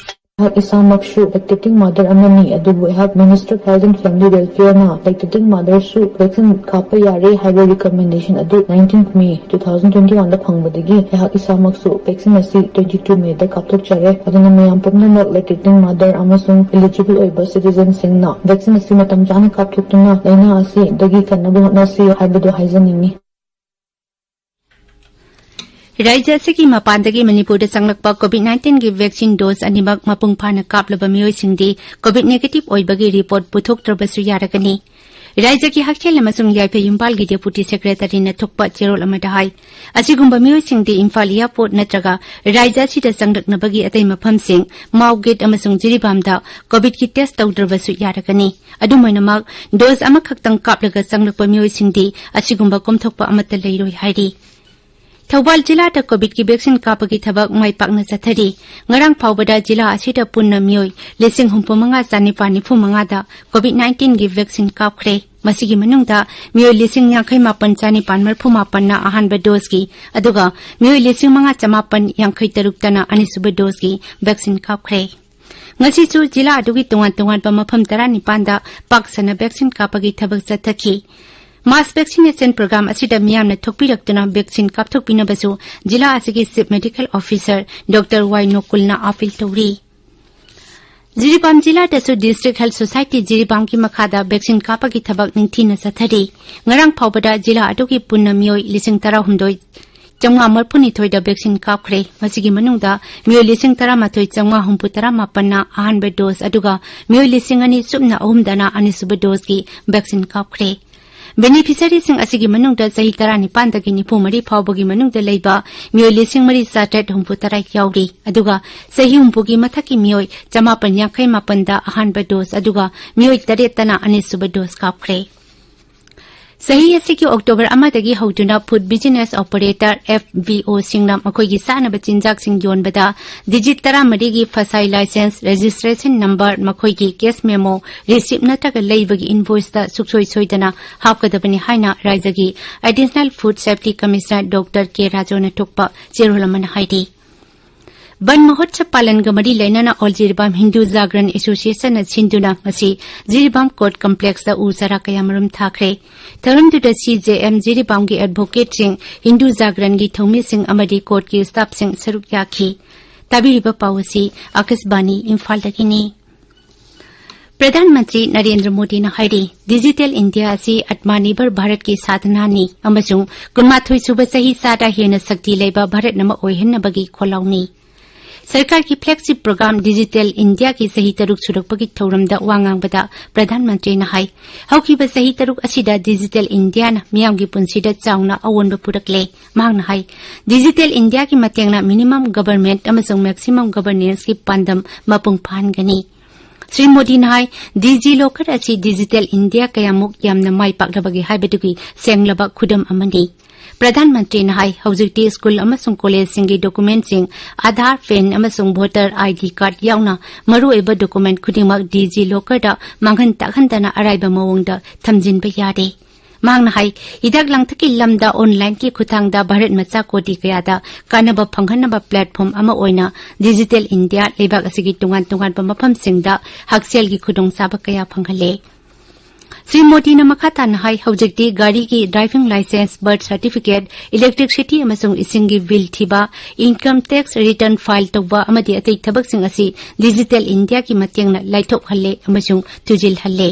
ꯑꯩꯍꯥꯛ ꯏꯁꯥꯃꯛꯁꯨ ꯂꯦꯛꯇꯦꯇꯤꯡ ꯃꯥꯗꯔ ꯑꯃꯅꯤ, ꯑꯗꯨꯕꯨ ꯑꯩꯍꯥꯛ Ministry of Health and Family Welfare ꯅ ꯂꯦꯛꯇꯦꯇꯤꯡ ꯃꯥꯗꯔꯁꯨ ꯚꯦꯛꯁꯤꯟ ꯀꯥꯞꯄ ꯌꯥꯔꯦ ꯍꯥꯏꯕ ꯔꯤꯀꯃꯦꯟꯗꯦꯁꯟ ꯑꯗꯨ nineteenth May two thousand twenty one ꯗ ꯐꯪꯕꯗꯒꯤ ꯑꯩꯍꯥꯛ ꯏꯁꯥꯃꯛꯁꯨ ꯚꯦꯛꯁꯤꯟ ꯑꯁꯤ twenty two May ꯗ ꯀꯥꯞꯊꯣꯛꯆꯔꯦ꯫ ꯑꯗꯨꯅ ꯃꯌꯥꯝ ꯄꯨꯝꯅꯃꯛ ꯂꯦꯛꯇꯦꯇꯤꯡ ꯃꯥꯗꯔ ꯑꯃꯁꯨꯡ eligible ꯑꯣꯏꯕ citizen ꯁꯤꯡꯅ ꯚꯦꯛꯁꯤꯟ ꯑꯁꯤ ꯃꯇꯝ ꯆꯥꯅ ꯀꯥꯞꯊꯣꯛꯇꯨꯅ ꯂꯥꯏꯅꯥ ꯑꯁꯤꯗꯒꯤ ꯀꯟꯅꯕ ꯍꯣꯠꯅꯁꯤ ꯍꯥꯏꯕꯗꯨ ꯍꯥꯏꯖꯅꯤꯡꯏ꯫ ꯔꯥꯖ꯭ꯌ ꯑꯁꯤꯒꯤ ꯃꯄꯥꯟꯗꯒꯤ ꯃꯅꯤꯄꯨꯔꯗ ꯆꯪꯂꯛꯄ COVID nineteen ꯒꯤ ꯚꯦꯛꯁꯤꯟ ꯗꯣꯁ ꯑꯅꯤꯃꯛ ꯃꯄꯨꯡ ꯐꯥꯅ ꯀꯥꯞꯂꯕ ꯃꯤꯑꯣꯏꯁꯤꯡꯗꯤ COVID negative ꯑꯣꯏꯕꯒꯤ ꯔꯤꯄꯣꯔꯠ ꯄꯨꯊꯣꯛꯇ꯭ꯔꯕꯁꯨ ꯌꯥꯔꯒꯅꯤ꯫ ꯔꯥꯖ꯭ꯌꯒꯤ ꯍꯛꯁꯦꯜ ꯑꯃꯁꯨꯡ ꯌꯥꯏꯐ ꯌꯨꯝꯕꯥꯜꯒꯤ ꯗꯦꯄꯨꯇꯤ ꯁꯦꯀ꯭ꯔꯦꯇꯔꯤꯅ ꯊꯣꯛꯄ ꯆꯦꯔꯣꯜ ꯑꯃꯗ ꯍꯥꯏ, ꯑꯁꯤꯒꯨꯝꯕ ꯃꯤꯑꯣꯏꯁꯤꯡꯗꯤ ꯏꯝꯐꯥꯜ ꯑꯦꯌꯔꯄꯣꯔꯠ ꯅꯠꯇ꯭ꯔꯒ ꯔꯥꯖ꯭ꯌ ꯑꯁꯤꯗ ꯆꯪꯂꯛꯅꯕꯒꯤ ꯑꯇꯩ ꯃꯐꯝꯁꯤꯡ, ꯃꯥꯎ ꯒꯦꯠ ꯑꯃꯁꯨꯡ ꯖꯤꯔꯤꯕꯥꯝꯗ COVIDꯀꯤ ꯇꯦꯁ ꯇꯧꯗ꯭ꯔꯕꯁꯨ ꯌꯥꯔꯒꯅꯤ꯫ ꯑꯗꯨꯝ ꯑꯣꯏꯅꯃꯛ, ꯗꯣꯁ ꯑꯃꯈꯛꯇꯪ ꯀꯥꯞꯂꯒ ꯆꯪꯂꯛꯄ ꯃꯤꯑꯣꯏꯁꯤꯡꯗꯤ ꯑꯁꯤꯒꯨꯝꯕ ꯀꯣꯝꯊꯣꯛꯄ ꯑꯃꯠꯇ ꯂꯩꯔꯣꯏ ꯍꯥꯏꯔꯤ꯫ ꯊꯧꯕꯥꯜ ꯖꯤꯂꯥꯗ COVIDꯀꯤ ꯚꯦꯛꯁꯤꯟ ꯀꯥꯞꯄꯒꯤ ꯊꯕꯛ ꯃꯥꯏ ꯄꯥꯛꯅ ꯆꯠꯊꯔꯤ꯫ ꯉꯔꯥꯡ ꯐꯥꯎꯕꯗ ꯖꯤꯂꯥ ꯑꯁꯤꯗ ꯄꯨꯟꯅ ꯃꯤꯑꯣꯏ ꯂꯤꯁꯤꯡ ꯍꯨꯝꯐꯨ ꯃꯉꯥ ꯆꯥꯅꯤꯄꯥꯟ ꯅꯤꯐꯨ ꯃꯉꯥꯗ COVID nineteenꯒꯤ ꯚꯦꯛꯁꯤꯟ ꯀꯥꯞꯈ꯭ꯔꯦ꯫ ꯃꯁꯤꯒꯤ ꯃꯅꯨꯡꯗ ꯃꯤꯑꯣꯏ ꯂꯤꯁꯤꯡ ꯌꯥꯡꯈꯩ ꯃꯥꯄꯟ ꯆꯥꯅꯤꯄꯥꯟ ꯃꯔꯤꯐꯨ ꯃꯥꯄꯟꯅ ꯑꯍꯥꯟꯕ ꯗꯣꯁꯀꯤ, ꯑꯗꯨꯒ ꯃꯤꯑꯣꯏ ꯂꯤꯁꯤꯡ ꯃꯉꯥ ꯆꯥꯃꯥꯄꯟ ꯌꯥꯡꯈꯩ ꯇꯔꯨꯛꯇꯅ ꯑꯅꯤꯁꯨꯕ ꯗꯣꯁꯀꯤ ꯚꯦꯛꯁꯤꯟ ꯀꯥꯞꯈ꯭ꯔꯦ꯫ ꯉꯁꯤꯁꯨ ꯖꯤꯂꯥ ꯑꯗꯨꯒꯤ ꯇꯣꯉꯥꯟ ꯇꯣꯉꯥꯟꯕ ꯃꯐꯝ ꯇꯔꯥꯅꯤꯄꯥꯟꯗ ꯄꯥꯛ ꯁꯟꯅ ꯚꯦꯛꯁꯤꯟ ꯀꯥꯞꯄꯒꯤ ꯊꯕꯛ ꯆꯠꯊꯈꯤ꯫ Mass vaccination program ꯑꯁꯤꯗ ꯃꯤꯌꯥꯝꯅ ꯊꯣꯛꯄꯤꯔꯛꯇꯨꯅ ꯚꯦꯛꯁꯤꯟ ꯀꯥꯞꯊꯣꯛꯄꯤꯅꯕꯁꯨ ꯖꯤꯂꯥ ꯑꯁꯤꯒꯤ Chief Medical Officer Doctor ꯋꯥꯏ ꯅꯣꯀꯨꯜꯅ ꯑꯥꯄꯤꯜ ꯇꯧꯔꯤ꯫ ꯖꯤꯔꯤꯕꯥꯝ ꯖꯤꯂꯥꯗꯁꯨ District Health Society ꯖꯤꯔꯤꯕꯥꯝꯒꯤ ꯃꯈꯥꯗ ꯚꯦꯛꯁꯤꯟ ꯀꯥꯞꯄꯒꯤ ꯊꯕꯛ ꯅꯤꯡꯊꯤꯅ ꯆꯠꯊꯔꯤ꯫ ꯉꯔꯥꯡ ꯐꯥꯎꯕꯗ ꯖꯤꯂꯥ ꯑꯗꯨꯒꯤ ꯄꯨꯟꯅ ꯃꯤꯑꯣꯏ ꯂꯤꯁꯤꯡ ꯇꯔꯥꯍꯨꯝꯗꯣꯏ ꯆꯥꯝꯃꯉꯥ ꯃꯔꯤꯐꯨꯅꯤꯊꯣꯏꯗ ꯚꯦꯛꯁꯤꯟ ꯀꯥꯞꯈ꯭ꯔꯦ꯫ ꯃꯁꯤꯒꯤ ꯃꯅꯨꯡꯗ ꯃꯤꯑꯣꯏ ꯂꯤꯁꯤꯡ ꯇꯔꯥꯃꯥꯊꯣꯏ ꯆꯥꯝꯃꯉꯥ ꯍꯨꯝꯐꯨ ꯇꯔꯥ ꯃꯥꯄꯟꯅ ꯑꯍꯥꯟꯕ ꯗꯣꯁ, ꯑꯗꯨꯒ ꯃꯤꯑꯣꯏ ꯂꯤꯁꯤꯡ ꯑꯅꯤ ꯁꯨꯞꯅ ꯑꯍꯨꯝꯗꯅ ꯑꯅꯤꯁꯨꯕ ꯗꯣꯁꯀꯤ ꯚꯦꯛꯁꯤꯟ ꯀꯥꯞꯈ꯭ꯔꯦ꯫ ꯕꯦꯅꯤꯐꯤꯁꯔꯤꯁꯤꯡ ꯑꯁꯤꯒꯤ ꯃꯅꯨꯡꯗ ꯆꯍꯤ ꯇꯔꯥꯅꯤꯄꯥꯟꯗꯒꯤ ꯅꯤꯐꯨ ꯃꯔꯤ ꯐꯥꯎꯕꯒꯤ ꯃꯅꯨꯡꯗ ꯂꯩꯕ ꯃꯤꯑꯣꯏ ꯂꯤꯁꯤꯡ ꯃꯔꯤ ꯆꯥꯇ꯭ꯔꯦꯠ ꯍꯨꯝꯐꯨ ꯇꯔꯥ ꯌꯥꯎꯔꯤ, ꯑꯗꯨꯒ ꯆꯍꯤ ꯍꯨꯝꯐꯨꯒꯤ ꯃꯊꯛꯀꯤ ꯃꯤꯑꯣꯏ ꯆꯥꯃꯥꯄꯟ ꯌꯥꯡꯈꯩ ꯃꯥꯄꯟꯗ ꯑꯍꯥꯟꯕ ꯗꯣꯁ, ꯑꯗꯨꯒ ꯃꯤꯑꯣꯏ ꯇꯔꯦꯠꯇꯅ ꯑꯅꯤꯁꯨꯕ ꯗꯣꯁ ꯀꯥꯞꯈ꯭ꯔꯦ꯫ ꯆꯍꯤ ꯑꯁꯤꯒꯤ October ꯑꯃꯗꯒꯤ ꯍꯧꯗꯨꯅ Food Business Operator, F B O ꯁꯤꯡꯅ ꯃꯈꯣꯏꯒꯤ ꯆꯥꯅꯕ ꯆꯤꯟꯖꯥꯛꯁꯤꯡ ꯌꯣꯟꯕꯗ ꯗꯤꯖꯤꯠ ꯇꯔꯥꯃꯔꯤꯒꯤ ꯐꯁꯥꯏ ꯂꯥꯏꯁꯦꯟꯁ, ꯔꯦꯖꯤꯁꯇ꯭ꯔꯦꯁꯟ ꯅꯝꯕꯔ, ꯃꯈꯣꯏꯒꯤ ꯀꯦꯁ ꯃꯦꯃꯣ, ꯔꯤꯁꯤꯞ ꯅꯠꯇ꯭ꯔꯒ ꯂꯩꯕꯒꯤ ꯏꯟꯚꯣꯏꯁꯇ ꯁꯨꯡꯁꯣꯏ ꯁꯣꯏꯗꯅ ꯍꯥꯞꯀꯗꯕꯅꯤ ꯍꯥꯏꯅ ꯔꯥꯖ꯭ꯌꯒꯤ Additional Food Safety Commissioner Doctor ꯀꯦ ꯔꯥꯖꯨꯅ ꯊꯣꯛꯄ ꯆꯦꯔꯣꯜ ꯑꯃꯅ ꯍꯥꯏꯔꯤ꯫ ꯕꯟ ꯃꯍꯣꯠꯁꯕ ꯄꯥꯂꯟꯒ ꯃꯔꯤ ꯂꯩꯅꯅ ꯑꯣꯜ ꯖꯤꯔꯤꯕꯥꯝ ꯍꯤꯟꯗꯨ ꯖꯥꯒ꯭ꯔꯟ ꯑꯦꯁꯣꯁꯤꯌꯦꯁꯟꯅ ꯁꯤꯟꯗꯨꯅ ꯉꯁꯤ ꯖꯤꯔꯤꯕꯥꯝ ꯀꯣꯔꯠ ꯀꯝꯄ꯭ꯂꯦꯛꯁꯇ ꯎ ꯆꯥꯔꯥ ꯀꯌꯥꯃꯔꯨꯝ ꯊꯥꯈ꯭ꯔꯦ꯫ ꯊꯧꯔꯝꯗꯨꯗ ꯁꯤ ꯖꯦ ꯑꯦꯝ ꯖꯤꯔꯤꯕꯥꯝꯒꯤ ꯑꯦꯗꯚꯣꯀꯦꯠꯁꯤꯡ, ꯍꯤꯟꯗꯨ ꯖꯥꯒ꯭ꯔꯟꯒꯤ ꯊꯧꯃꯤꯁꯤꯡ ꯑꯃꯗꯤ ꯀꯣꯔꯠꯀꯤ ꯁ꯭ꯇꯥꯐꯁꯤꯡ ꯁꯔꯨꯛ ꯌꯥꯈꯤ꯫ ꯇꯥꯕꯤꯔꯤꯕ ꯄꯥꯎ ꯑꯁꯤ ꯑꯥꯀꯥꯁꯕꯥꯅꯤ ꯏꯝꯐꯥꯜꯗꯒꯤꯅꯤ꯫ ꯄ꯭ꯔꯙꯥꯟ ꯃꯟꯇ꯭ꯔꯤ ꯅꯔꯦꯟꯗ꯭ꯔ ꯃꯣꯗꯤꯅ ꯍꯥꯏꯔꯤ, ꯗꯤꯖꯤꯇꯦꯜ ꯏꯟꯗꯤꯌꯥ ꯑꯁꯤ ꯑꯥꯇꯃꯅꯤꯔꯚꯔ ꯚꯥꯔꯠꯀꯤ ꯁꯥꯙꯅꯥꯅꯤ ꯑꯃꯁꯨꯡ ꯀꯨꯟꯃꯥꯊꯣꯏ ꯁꯨꯕ ꯆꯍꯤꯆꯥꯗ ꯍꯦꯟꯅ ꯁꯛꯇꯤ ꯂꯩꯕ ꯚꯥꯔꯠ ꯑꯃ ꯑꯣꯏꯍꯟꯅꯕꯒꯤ ꯈꯣꯜꯂꯥꯎꯅꯤ꯫ ꯁꯔꯀꯥꯔꯒꯤ ꯐ꯭ꯂꯦꯒꯁꯤꯞ ꯄ꯭ꯔꯣꯒ꯭ꯔꯥꯝ ꯗꯤꯖꯤꯇꯦꯜ ꯏꯟꯗꯤꯌꯥꯒꯤ ꯆꯍꯤ ꯇꯔꯨꯛ ꯁꯨꯔꯛꯄꯒꯤ ꯊꯧꯔꯝꯗ ꯋꯥ ꯉꯥꯡꯕꯗ ꯄ꯭ꯔꯙꯥꯟ ꯃꯟꯇ꯭ꯔꯤꯅ ꯍꯥꯏ, ꯍꯧꯈꯤꯕ ꯆꯍꯤ ꯇꯔꯨꯛ ꯑꯁꯤꯗ ꯗꯤꯖꯤꯇꯦꯜ ꯏꯟꯗꯤꯌꯥꯅ ꯃꯤꯌꯥꯝꯒꯤ ꯄꯨꯟꯁꯤꯗ ꯆꯥꯎꯅ ꯑꯑꯣꯟꯕ ꯄꯨꯔꯛꯂꯦ꯫ ꯃꯍꯥꯛꯅ ꯍꯥꯏ, ꯗꯤꯖꯤꯇꯦꯜ ꯏꯟꯗꯤꯌꯥꯒꯤ ꯃꯇꯦꯡꯅ ꯃꯤꯅꯤꯃꯝ ꯒꯕꯔꯃꯦꯟꯠ ꯑꯃꯁꯨꯡ ꯃꯦꯛꯁꯤꯃꯝ ꯒꯕꯔꯅꯦꯟꯁꯀꯤ ꯄꯥꯟꯗꯝ ꯃꯄꯨꯡ ꯐꯥꯍꯟꯒꯅꯤ꯫ ꯁ꯭ꯔꯤ ꯃꯣꯗꯤꯅ ꯍꯥꯏ, ꯗꯤꯖꯤ ꯂꯣꯀꯔ ꯑꯁꯤ ꯗꯤꯖꯤꯇꯦꯜ ꯏꯟꯗꯤꯌꯥ ꯀꯌꯥꯃꯨꯛ ꯌꯥꯝꯅ ꯃꯥꯏ ꯄꯥꯛꯂꯕꯒꯦ ꯍꯥꯏꯕꯗꯨꯒꯤ ꯁꯦꯡꯂꯕ ꯈꯨꯗꯝ ꯑꯃꯅꯤ꯫ ꯄ꯭ꯔꯙꯥꯟ ꯃꯟꯇ꯭ꯔꯤꯅ ꯍꯥꯏ, ꯍꯧꯖꯤꯛꯇꯤ ꯁ꯭ꯀꯨꯜ ꯑꯃꯁꯨꯡ ꯀꯣꯂꯦꯖꯁꯤꯡꯒꯤ ꯗꯣꯀꯨꯃꯦꯟꯠꯁꯤꯡ, ꯑꯥꯙꯥꯔ, ꯄꯦꯟ ꯑꯃꯁꯨꯡ ꯚꯣꯇꯔ ꯑꯥꯏ ꯗꯤ ꯀꯥꯔꯗ ꯌꯥꯎꯅ ꯃꯔꯨꯑꯣꯏꯕ ꯗꯣꯀꯨꯃꯦꯟꯠ ꯈꯨꯗꯤꯡꯃꯛ ꯗꯤꯖꯤ ꯂꯣꯀꯔꯗ ꯃꯥꯡꯍꯟ ꯇꯥꯛꯍꯟꯗꯅ ꯑꯔꯥꯏꯕ ꯃꯑꯣꯡꯗ ꯊꯝꯖꯤꯟꯕ ꯌꯥꯔꯦ꯫ ꯃꯍꯥꯛꯅ ꯍꯥꯏ, ꯍꯤꯗꯥꯛ ꯂꯥꯡꯊꯛꯀꯤ ꯂꯝꯗ ꯑꯣꯟꯂꯥꯏꯟꯒꯤ ꯈꯨꯠꯊꯥꯡꯗ ꯚꯥꯔꯠ ꯃꯆꯥ ꯀꯣꯇꯤ ꯀꯌꯥꯗ ꯀꯥꯟꯅꯕ ꯐꯪꯍꯟꯅꯕ ꯄ꯭ꯂꯦꯠꯐꯣꯔꯝ ꯑꯃ ꯑꯣꯏꯅ ꯗꯤꯖꯤꯇꯦꯜ ꯏꯟꯗꯤꯌꯥ ꯂꯩꯕꯥꯛ ꯑꯁꯤꯒꯤ ꯇꯣꯉꯥꯟ ꯇꯣꯉꯥꯟꯕ ꯃꯐꯝꯁꯤꯡꯗ ꯍꯛꯁꯦꯜꯒꯤ ꯈꯨꯗꯣꯡꯆꯥꯕ ꯀꯌꯥ ꯐꯪꯍꯜꯂꯦ꯫ ꯁ꯭ꯔꯤ ꯃꯣꯗꯤꯅ ꯃꯈꯥ ꯇꯥꯅ ꯍꯥꯏ, ꯍꯧꯖꯤꯛꯇꯤ ꯒꯥꯔꯤꯒꯤ driving licence, birth certificate, electricity ꯑꯃꯁꯨꯡ ꯏꯁꯤꯡꯒꯤ ꯕꯤꯜ ꯊꯤꯕ, ꯏꯟꯀꯝ ꯇꯦꯛꯁ ꯔꯤꯇꯔꯟ ꯐꯥꯏꯜ ꯇꯧꯕ ꯑꯃꯗꯤ ꯑꯇꯩ ꯊꯕꯛꯁꯤꯡ ꯑꯁꯤ ꯗꯤꯖꯤꯇꯦꯜ ꯏꯟꯗꯤꯌꯥꯒꯤ ꯃꯇꯦꯡꯅ ꯂꯥꯏꯊꯣꯛꯍꯜꯂꯦ ꯑꯃꯁꯨꯡ ꯊꯨꯖꯤꯜꯍꯜꯂꯦ꯫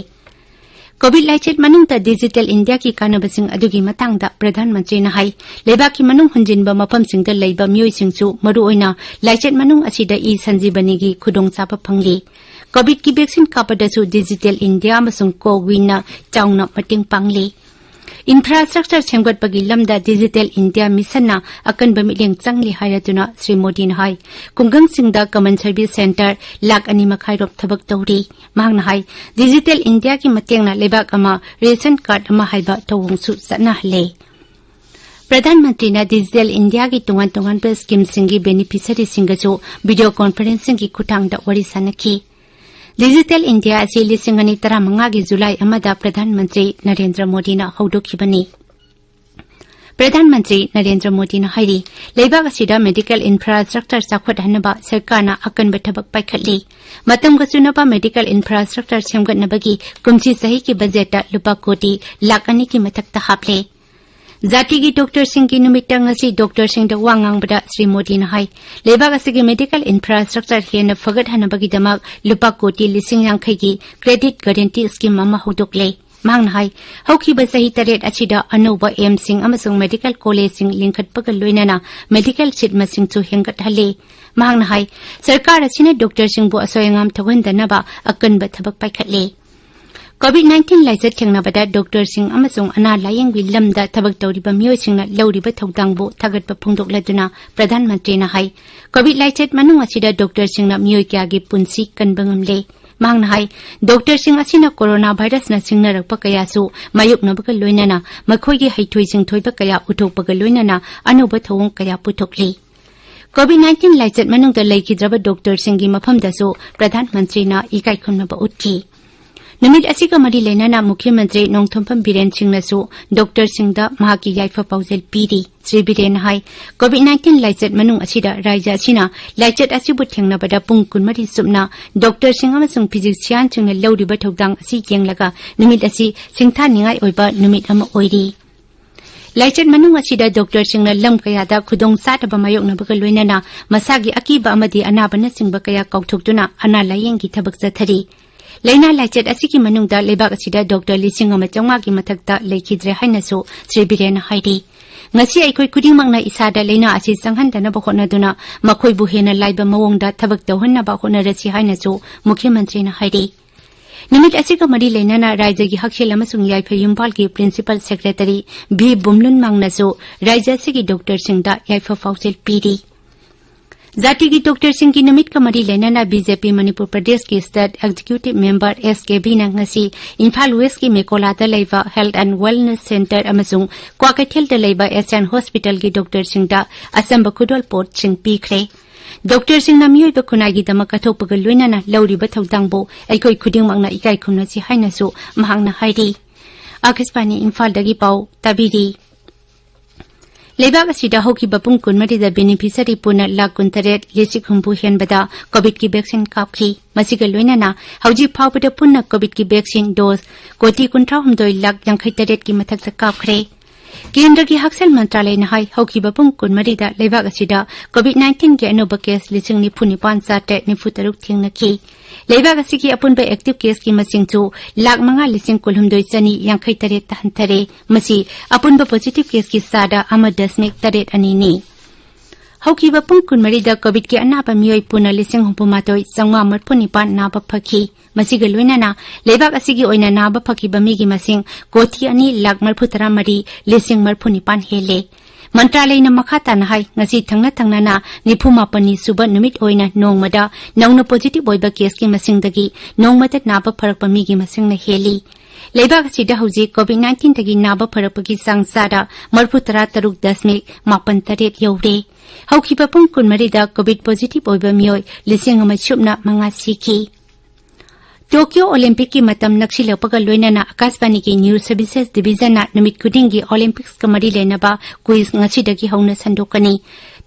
ꯀꯣꯚꯤꯗ ꯂꯥꯏꯆꯠ ꯃꯅꯨꯡꯗ ꯗꯤꯖꯤꯇꯦꯜ ꯏꯟꯗꯤꯌꯥꯒꯤ ꯀꯥꯟꯅꯕꯁꯤꯡ ꯑꯗꯨꯒꯤ ꯃꯇꯥꯡꯗ ꯄ꯭ꯔꯙꯥꯟ ꯃꯟꯇ꯭ꯔꯤꯅ ꯍꯥꯏ, ꯂꯩꯕꯥꯛꯀꯤ ꯃꯅꯨꯡ ꯍꯨꯟꯖꯤꯟꯕ ꯃꯐꯝꯁꯤꯡꯗ ꯂꯩꯕ ꯃꯤꯑꯣꯏꯁꯤꯡꯁꯨ ꯃꯔꯨꯑꯣꯏꯅ ꯂꯥꯏꯆꯠ ꯃꯅꯨꯡ ꯑꯁꯤꯗ ꯏ ꯁꯟꯖꯤꯕꯅꯤꯒꯤ ꯈꯨꯗꯣꯡꯆꯥꯕ ꯐꯪꯂꯤ꯫ ꯀꯣꯚꯤꯗꯀꯤ ꯚꯦꯛꯁꯤꯟ ꯀꯥꯞꯄꯗꯁꯨ ꯗꯤꯖꯤꯇꯦꯜ ꯏꯟꯗꯤꯌꯥ ꯑꯃꯁꯨꯡ ꯀꯣꯋꯤꯟꯅ ꯆꯥꯎꯅ ꯃꯇꯦꯡ ꯄꯥꯡꯂꯤ꯫ ꯏꯟꯐ꯭ꯔꯥꯁ꯭ꯇ꯭ꯔꯛꯆꯔ ꯁꯦꯝꯒꯠꯄꯒꯤ ꯂꯝꯗ ꯗꯤꯖꯤꯇꯦꯜ ꯏꯟꯗꯤꯌꯥ ꯃꯤꯁꯟꯅ ꯑꯀꯟꯕ ꯃꯤꯠꯌꯦꯡ ꯆꯪꯂꯤ ꯍꯥꯏꯔꯗꯨꯅ ꯁ꯭ꯔꯤ ꯃꯣꯗꯤꯅ ꯍꯥꯏ, ꯈꯨꯡꯒꯪꯁꯤꯡꯗ ꯀꯃꯟ ꯁꯔꯚꯤꯁ ꯁꯦꯟꯇꯔ ꯂꯥꯈ ꯑꯅꯤ ꯃꯈꯥꯏꯔꯣꯝ ꯊꯕꯛ ꯇꯧꯔꯤ꯫ ꯃꯍꯥꯛꯅ ꯍꯥꯏ, ꯗꯤꯖꯤꯇꯦꯜ ꯏꯟꯗꯤꯌꯥꯒꯤ ꯃꯇꯦꯡꯅ ꯂꯩꯕꯥꯛ ꯑꯃ ꯔꯦꯁꯟ ꯀꯥꯔꯗ ꯑꯃ ꯍꯥꯏꯕ ꯊꯧꯑꯣꯡꯁꯨ ꯆꯠꯅꯍꯜꯂꯦ꯫ ꯄ꯭ꯔꯙꯥꯟ ꯃꯟꯇ꯭ꯔꯤꯅ ꯗꯤꯖꯤꯇꯦꯜ ꯏꯟꯗꯤꯌꯥꯒꯤ ꯇꯣꯉꯥꯟ ꯇꯣꯉꯥꯟꯕ ꯁ꯭ꯀꯤꯝꯁꯤꯡꯒꯤ ꯕꯦꯅꯤꯐꯤꯁꯔꯤꯁꯤꯡꯒꯁꯨ ꯚꯤꯗꯤꯑꯣ ꯀꯣꯟꯐꯔꯦꯟꯁꯤꯡꯒꯤ ꯈꯨꯠꯊꯥꯡꯗ ꯋꯥꯔꯤ ꯁꯥꯟꯅꯈꯤ꯫ ꯗꯤꯖꯤꯇꯦꯜ ꯏꯟꯗꯤꯌꯥ ꯑꯁꯤ ꯂꯤꯁꯤꯡ ꯑꯅꯤ ꯇꯔꯥꯃꯉꯥꯒꯤ ꯖꯨꯂꯥꯏ ꯑꯃꯗ ꯄ꯭ꯔꯙꯥꯟ ꯃꯟꯇ꯭ꯔꯤ ꯅꯔꯦꯟꯗ꯭ꯔ ꯃꯣꯗꯤꯅ ꯍꯧꯗꯣꯛꯈꯤꯕꯅꯤ꯫ ꯄ꯭ꯔꯙꯥꯟ ꯃꯟꯇ꯭ꯔꯤ ꯅꯔꯦꯟꯗ꯭ꯔ ꯃꯣꯗꯤꯅ ꯍꯥꯏꯔꯤ, ꯂꯩꯕꯥꯛ ꯑꯁꯤꯗ medical infrastructure ꯆꯥꯎꯈꯠꯍꯟꯅꯕ ꯁꯔꯀꯥꯔꯅ ꯑꯀꯟꯕ ꯊꯕꯛ ꯄꯥꯏꯈꯠꯂꯤ꯫ ꯃꯇꯝꯒ ꯆꯨꯅꯕ medical infrastructure ꯁꯦꯝꯒꯠꯅꯕꯒꯤ ꯀꯨꯝꯁꯤ ꯆꯍꯤꯒꯤ ꯕꯖꯦꯠꯇ ꯂꯨꯄꯥ ꯀꯣꯇꯤ ꯂꯥꯈ ꯑꯅꯤꯒꯤ ꯃꯊꯛꯇ ꯍꯥꯞꯂꯦ꯫ ꯖꯥꯇꯤꯒꯤ ꯗꯣꯛꯇꯔꯁꯤꯡꯒꯤ ꯅꯨꯃꯤꯠꯇ ꯉꯁꯤ ꯗꯣꯛꯇꯔꯁꯤꯡꯗ ꯋꯥ ꯉꯥꯡꯕꯗ ꯁ꯭ꯔꯤ ꯃꯣꯗꯤꯅ ꯍꯥꯏ, ꯂꯩꯕꯥꯛ ꯑꯁꯤꯒꯤ medical infrastructure ꯍꯦꯟꯅ ꯐꯒꯠꯍꯟꯅꯕꯒꯤꯗꯃꯛ ꯂꯨꯄꯥ ꯀꯣꯇꯤ ꯂꯤꯁꯤꯡ ꯌꯥꯡꯈꯩꯒꯤ credit guarantee scheme ꯑꯃ ꯍꯧꯗꯣꯛꯂꯦ꯫ ꯃꯍꯥꯛꯅ ꯍꯥꯏ, ꯍꯧꯈꯤꯕ ꯆꯍꯤ ꯇꯔꯦꯠ ꯑꯁꯤꯗ ꯑꯅꯧꯕ AIIMSꯁꯤꯡ ꯑꯃꯁꯨꯡ medical collegeꯁꯤꯡ ꯂꯤꯡꯈꯠꯄꯒ ꯂꯣꯏꯅꯅ medical seat ꯃꯁꯤꯡꯁꯨ ꯍꯦꯟꯒꯠꯍꯜꯂꯦ꯫ ꯃꯍꯥꯛꯅ ꯍꯥꯏ, ꯁꯔꯀꯥꯔ ꯑꯁꯤꯅ ꯗꯣꯛꯇꯔꯁꯤꯡꯕꯨ ꯑꯁꯣꯏ ꯑꯉꯥꯝ ꯊꯣꯛꯍꯟꯗꯅꯕ ꯑꯀꯟꯕ ꯊꯕꯛ ꯄꯥꯏꯈꯠꯂꯦ꯫ COVID nineteen ꯂꯥꯏꯆꯠ ꯊꯦꯡꯅꯕꯗ ꯗꯣꯛꯇꯔꯁꯤꯡ ꯑꯃꯁꯨꯡ ꯑꯅꯥ ꯂꯥꯌꯦꯡꯒꯤ ꯂꯝꯗ ꯊꯕꯛ ꯇꯧꯔꯤꯕ ꯃꯤꯑꯣꯏꯁꯤꯡꯅ ꯂꯧꯔꯤꯕ ꯊꯧꯗꯥꯡꯕꯨ ꯊꯥꯒꯠꯄ ꯐꯣꯡꯗꯣꯛꯂꯗꯨꯅ ꯄ꯭ꯔꯙꯥꯟ ꯃꯟꯇ꯭ꯔꯤꯅ ꯍꯥꯏ, COVID ꯂꯥꯏꯆꯠ ꯃꯅꯨꯡ ꯑꯁꯤꯗ ꯗꯣꯛꯇꯔꯁꯤꯡꯅ ꯃꯤꯑꯣꯏ ꯀꯌꯥꯒꯤ ꯄꯨꯟꯁꯤ ꯀꯟꯕ ꯉꯝꯂꯦ꯫ ꯃꯍꯥꯛꯅ ꯍꯥꯏ, ꯗꯣꯛꯇꯔꯁꯤꯡ ꯑꯁꯤꯅ ꯀꯣꯔꯣꯅꯥ ꯚꯥꯏꯔꯁꯅ ꯁꯤꯡꯅꯔꯛꯄ ꯀꯌꯥꯁꯨ ꯃꯥꯌꯣꯛꯅꯕꯒ ꯂꯣꯏꯅꯅ ꯃꯈꯣꯏꯒꯤ ꯍꯩꯊꯣꯏ ꯁꯤꯡꯊꯣꯏꯕ ꯀꯌꯥ ꯎꯠꯊꯣꯛꯄꯒ ꯂꯣꯏꯅꯅ ꯑꯅꯧꯕ ꯊꯧꯑꯣꯡ ꯀꯌꯥ ꯄꯨꯊꯣꯛꯂꯤ꯫ COVID nineteen ꯂꯥꯏꯆꯠ ꯃꯅꯨꯡꯗ ꯂꯩꯈꯤꯗ꯭ꯔꯕ ꯗꯣꯛꯇꯔꯁꯤꯡꯒꯤ ꯃꯐꯝꯗꯁꯨ ꯄ꯭ꯔꯙꯥꯟ ꯃꯟꯇ꯭ꯔꯤꯅ ꯏꯀꯥꯏ ꯈꯨꯝꯅꯕ ꯎꯠꯈꯤ꯫ ꯅꯨꯃꯤꯠ ꯑꯁꯤꯒ ꯃꯔꯤ ꯂꯩꯅꯅ ꯃꯨꯈ꯭ꯌ ꯃꯟꯇ꯭ꯔꯤ ꯅꯣꯡꯊꯣꯝꯕꯝ ꯕꯤꯔꯦꯟ ꯁꯤꯡꯅꯁꯨ ꯗꯣꯛꯇꯔꯁꯤꯡꯗ ꯃꯍꯥꯛꯀꯤ ꯌꯥꯏꯐ ꯄꯥꯎꯖꯦꯜ ꯄꯤꯔꯤ꯫ ꯁ꯭ꯔꯤ ꯕꯤꯔꯦꯟꯅ ꯍꯥꯏ, COVID nineteen ꯂꯥꯏꯆꯠ ꯃꯅꯨꯡ ꯑꯁꯤꯗ ꯔꯥꯖ꯭ꯌ ꯑꯁꯤꯅ ꯂꯥꯏꯆꯠ ꯑꯁꯤꯕꯨ ꯊꯦꯡꯅꯕꯗ ꯄꯨꯡ ꯀꯨꯟꯃꯔꯤ ꯆꯨꯞꯅ ꯗꯣꯛꯇꯔꯁꯤꯡ ꯑꯃꯁꯨꯡ ꯐꯤꯖꯤꯁꯤꯌꯥꯟꯁꯤꯡꯅ ꯂꯧꯔꯤꯕ ꯊꯧꯗꯥꯡ ꯑꯁꯤ ꯌꯦꯡꯂꯒ ꯅꯨꯃꯤꯠ ꯑꯁꯤ ꯁꯤꯡꯊꯥꯅꯤꯡꯉꯥꯏ ꯑꯣꯏꯕ ꯅꯨꯃꯤꯠ ꯑꯃ ꯑꯣꯏꯔꯤ꯫ ꯂꯥꯏꯆꯠ ꯃꯅꯨꯡ ꯑꯁꯤꯗ ꯗꯣꯛꯇꯔꯁꯤꯡꯅ ꯂꯝ ꯀꯌꯥꯗ ꯈꯨꯗꯣꯡ ꯆꯥꯗꯕ ꯃꯥꯌꯣꯛꯅꯕꯒ ꯂꯣꯏꯅꯅ ꯃꯁꯥꯒꯤ ꯑꯀꯤꯕ ꯑꯃꯗꯤ ꯑꯅꯥꯕꯅꯆꯤꯡꯕ ꯀꯌꯥ ꯀꯥꯎꯊꯣꯛꯇꯨꯅ ꯑꯅꯥ ꯂꯥꯌꯦꯡꯒꯤ ꯊꯕꯛ ꯆꯠꯊꯔꯤ꯫ ꯂꯥꯏꯅꯥ ꯂꯥꯏꯆꯠ ꯑꯁꯤꯒꯤ ꯃꯅꯨꯡꯗ ꯂꯩꯕꯥꯛ ꯑꯁꯤꯗ ꯗꯣꯛꯇꯔ ꯂꯤꯁꯤꯡ ꯑꯃ ꯆꯥꯝꯃꯉꯥꯒꯤ ꯃꯊꯛꯇ ꯂꯩꯈꯤꯗ꯭ꯔꯦ ꯍꯥꯏꯅꯁꯨ ꯁ꯭ꯔꯤ ꯕꯤꯔꯦꯟꯅ ꯍꯥꯏꯔꯤ꯫ ꯉꯁꯤ ꯑꯩꯈꯣꯏ ꯈꯨꯗꯤꯡꯃꯛꯅ ꯏꯁꯥꯗ ꯂꯥꯏꯅꯥ ꯑꯁꯤ ꯆꯪꯍꯟꯗꯅꯕ ꯍꯣꯠꯅꯗꯨꯅ ꯃꯈꯣꯏꯕꯨ ꯍꯦꯟꯅ ꯂꯥꯏꯕ ꯃꯑꯣꯡꯗ ꯊꯕꯛ ꯇꯧꯍꯟꯅꯕ ꯍꯣꯠꯅꯔꯁꯤ ꯍꯥꯏꯅꯁꯨ ꯃꯨꯈ꯭ꯌ ꯃꯟꯇ꯭ꯔꯤꯅ ꯍꯥꯏꯔꯤ꯫ ꯅꯨꯃꯤꯠ ꯑꯁꯤꯒ ꯃꯔꯤ ꯂꯩꯅꯅ ꯔꯥꯖ꯭ꯌꯒꯤ ꯍꯛꯁꯦꯜ ꯑꯃꯁꯨꯡ ꯌꯥꯏꯐ ꯌꯨꯝꯕꯥꯜꯒꯤ Principal Secretary ꯚꯤ ꯕꯨꯝꯂꯨꯟ ꯃꯥꯡꯅꯁꯨ ꯔꯥꯖ꯭ꯌ ꯑꯁꯤꯒꯤ ꯗꯣꯛꯇꯔꯁꯤꯡꯗ ꯌꯥꯏꯐ ꯄꯥꯎꯖꯦꯜ ꯄꯤꯔꯤ꯫ ꯖꯥꯇꯤꯒꯤ ꯗꯣꯛꯇꯔꯁꯤꯡꯒꯤ ꯅꯨꯃꯤꯠꯀ ꯃꯔꯤ ꯂꯩꯅꯅ BJP ꯃꯅꯤꯄꯨꯔ ꯄ꯭ꯔꯗꯦꯁꯀꯤ State Executive Member S K ꯕꯤꯅ ꯉꯁꯤ ꯏꯝꯐꯥꯜ Westꯀꯤ ꯃꯦꯀꯣꯂꯥꯗ ꯂꯩꯕ Health and Wellness Centre ꯑꯃꯁꯨꯡ ꯀ꯭ꯋꯥꯀꯩꯊꯦꯜꯗ ꯂꯩꯕ Asian Hospitalꯒꯤ ꯗꯣꯛꯇꯔꯁꯤꯡꯗ ꯑꯆꯝꯕ ꯈꯨꯗꯣꯜꯄꯣꯠꯁꯤꯡ ꯄꯤꯈ꯭ꯔꯦ꯫ ꯗꯣꯛꯇꯔꯁꯤꯡꯅ ꯃꯤꯑꯣꯏꯕ ꯈꯨꯟꯅꯥꯏꯒꯤꯗꯃꯛ ꯀꯠꯊꯣꯛꯄꯒ ꯂꯣꯏꯅꯅ ꯂꯧꯔꯤꯕ ꯊꯧꯗꯥꯡꯕꯨ ꯑꯩꯈꯣꯏ ꯈꯨꯗꯤꯡꯃꯛꯅ ꯏꯀꯥꯏ ꯈꯨꯝꯅꯁꯤ ꯍꯥꯏꯅꯁꯨ ꯃꯍꯥꯛꯅ ꯍꯥꯏꯔꯤ꯫ ꯑꯥꯀꯥꯁꯕꯥꯅꯤ ꯏꯝꯐꯥꯜꯗꯒꯤ ꯄꯥꯎ ꯇꯥꯕꯤꯔꯤ꯫ ꯂꯩꯕꯥꯛ ꯑꯁꯤꯗ ꯍꯧꯈꯤꯕ ꯄꯨꯡ ꯀꯨꯟꯃꯔꯤꯗ ꯕꯦꯅꯤꯐꯤꯁꯔꯤ ꯄꯨꯟꯅ ꯂꯥꯈ ꯀꯨꯟꯇꯔꯦꯠ ꯂꯤꯁꯤꯡ ꯍꯨꯝꯐꯨ ꯍꯦꯟꯕꯗ ꯀꯣꯚꯤꯗꯀꯤ ꯚꯦꯛꯁꯤꯟ ꯀꯥꯞꯈꯤ꯫ ꯃꯁꯤꯒ ꯂꯣꯏꯅꯅ ꯍꯧꯖꯤꯛ ꯐꯥꯎꯕꯗ ꯄꯨꯟꯅ ꯀꯣꯚꯤꯗꯀꯤ ꯚꯦꯛꯁꯤꯟ ꯗꯣꯁ ꯀꯣꯇꯤ ꯀꯨꯟꯊ꯭ꯔꯥꯍꯨꯝꯗꯣꯏ ꯂꯥꯈ ꯌꯥꯡꯈꯩ ꯇꯔꯦꯠꯀꯤ ꯃꯊꯛꯇ ꯀꯥꯞꯈ꯭ꯔꯦ꯫ ꯀꯦꯟꯗ꯭ꯔꯒꯤ ꯍꯛꯁꯦꯜ ꯃꯟꯇ꯭ꯔꯥꯂꯌꯅ ꯍꯥꯏ, ꯍꯧꯈꯤꯕ ꯄꯨꯡ ꯀꯨꯟꯃꯔꯤꯗ ꯂꯩꯕꯥꯛ ꯑꯁꯤꯗ ꯀꯣꯚꯤꯗ ꯅꯥꯏꯟꯇꯤꯟꯒꯤ ꯑꯅꯧꯕ ꯀꯦꯁ ꯂꯤꯁꯤꯡ ꯅꯤꯐꯨ ꯅꯤꯄꯥꯟ ꯆꯥꯇ꯭ꯔꯦꯠ ꯅꯤꯐꯨ ꯇꯔꯨꯛ ꯊꯦꯡꯅꯈꯤ꯫ ꯂꯩꯕꯥꯛ ꯑꯁꯤꯒꯤ ꯑꯄꯨꯟꯕ ꯑꯦꯛꯇꯤꯚ ꯀꯦꯁꯀꯤ ꯃꯁꯤꯡꯁꯨ ꯂꯥꯈ ꯃꯉꯥ ꯂꯤꯁꯤꯡ ꯀꯨꯟꯍꯨꯝꯗꯣꯏ ꯆꯅꯤ ꯌꯥꯡꯈꯩ ꯇꯔꯦꯠꯇ ꯍꯟꯊꯔꯦ꯫ ꯃꯁꯤ ꯑꯄꯨꯟꯕ ꯄꯣꯖꯤꯇꯤꯚ ꯀꯦꯁꯀꯤ ꯆꯥꯗ ꯑꯃ ꯗꯁꯃꯤꯛ ꯇꯔꯦꯠ ꯑꯅꯤꯅꯤ꯫ ꯍꯧꯈꯤꯕ ꯄꯨꯡ ꯀꯨꯟꯃꯔꯤꯗ ꯀꯣꯚꯤꯗꯀꯤ ꯑꯅꯥꯕ ꯃꯤꯑꯣꯏ ꯄꯨꯟꯅ ꯂꯤꯁꯤꯡ ꯍꯨꯝꯐꯨ ꯃꯥꯊꯣꯏ ꯆꯥꯝꯃꯉꯥ ꯃꯔꯤꯐꯨ ꯅꯤꯄꯥꯟ ꯅꯥꯕ ꯐꯈꯤ꯫ ꯃꯁꯤꯒ ꯂꯣꯏꯅꯅ ꯂꯩꯕꯥꯛ ꯑꯁꯤꯒꯤ ꯑꯣꯏꯅ ꯅꯥꯕ ꯐꯈꯤꯕ ꯃꯤꯒꯤ ꯃꯁꯤꯡ ꯀꯣꯇꯤ ꯑꯅꯤ ꯂꯥꯈ ꯃꯔꯤꯐꯨ ꯇꯔꯥ ꯃꯔꯤ ꯂꯤꯁꯤꯡ ꯃꯔꯤꯐꯨ ꯅꯤꯄꯥꯟ ꯍꯦꯜꯂꯦ꯫ ꯃꯟꯇ꯭ꯔꯥꯂꯌꯅ ꯃꯈꯥ ꯇꯥꯅ ꯍꯥꯏ, ꯉꯁꯤ ꯊꯪꯅ ꯊꯪꯅꯅ ꯅꯤꯐꯨ ꯃꯥꯄꯟꯅꯤ ꯁꯨꯕ ꯅꯨꯃꯤꯠ ꯑꯣꯏꯅ ꯅꯣꯡꯃꯗ ꯅꯧꯅ ꯄꯣꯖꯤꯇꯤꯚ ꯑꯣꯏꯕ ꯀꯦꯁꯀꯤ ꯃꯁꯤꯡꯗꯒꯤ ꯅꯣꯡꯃꯗ ꯅꯥꯕ ꯐꯔꯛꯄ ꯃꯤꯒꯤ ꯃꯁꯤꯡꯅ ꯍꯦꯜꯂꯤ꯫ ꯂꯩꯕꯥꯛ ꯑꯁꯤꯗ ꯍꯧꯖꯤꯛ ꯀꯣꯚꯤꯗ ꯅꯥꯏꯟꯇꯤꯟꯗꯒꯤ ꯅꯥꯕ ꯐꯔꯛꯄꯒꯤ ꯆꯥꯡ ꯆꯥꯗ ꯃꯔꯤꯐꯨ ꯇꯔꯥ ꯇꯔꯨꯛ ꯗꯁꯃꯤꯛ ꯃꯥꯄꯟ ꯇꯔꯦꯠ ꯌꯧꯔꯦ꯫ ꯍꯧꯈꯤꯕ ꯄꯨꯡ ꯀꯨꯟꯃꯔꯤꯗ ꯀꯣꯚꯤꯗ ꯄꯣꯖꯤꯇꯤꯚ ꯑꯣꯏꯕ ꯃꯤꯑꯣꯏ ꯂꯤꯁꯤꯡ ꯑꯃ ꯁꯨꯞꯅ ꯃꯉꯥ ꯁꯤꯈꯤ꯫ ꯇꯣꯀꯤꯌꯣ ꯑꯣꯂꯤꯝꯄꯤꯛꯀꯤ ꯃꯇꯝ ꯅꯛꯁꯤꯜꯂꯛꯄꯒ ꯂꯣꯏꯅꯅ ꯑꯀꯥꯁꯕꯥꯅꯤꯒꯤ ꯅ꯭ꯌꯨꯁ ꯁꯔꯚꯤꯁꯦꯁ ꯗꯤꯚꯤꯖꯟꯅ ꯅꯨꯃꯤꯠ ꯈꯨꯗꯤꯡꯒꯤ ꯑꯣꯂꯤꯝꯄꯤꯛꯁꯀ ꯃꯔꯤ ꯂꯩꯅꯕ ꯀ꯭ꯋꯤꯖ ꯉꯁꯤꯗꯒꯤ ꯍꯧꯅ ꯁꯟꯗꯣꯛꯀꯅꯤ꯫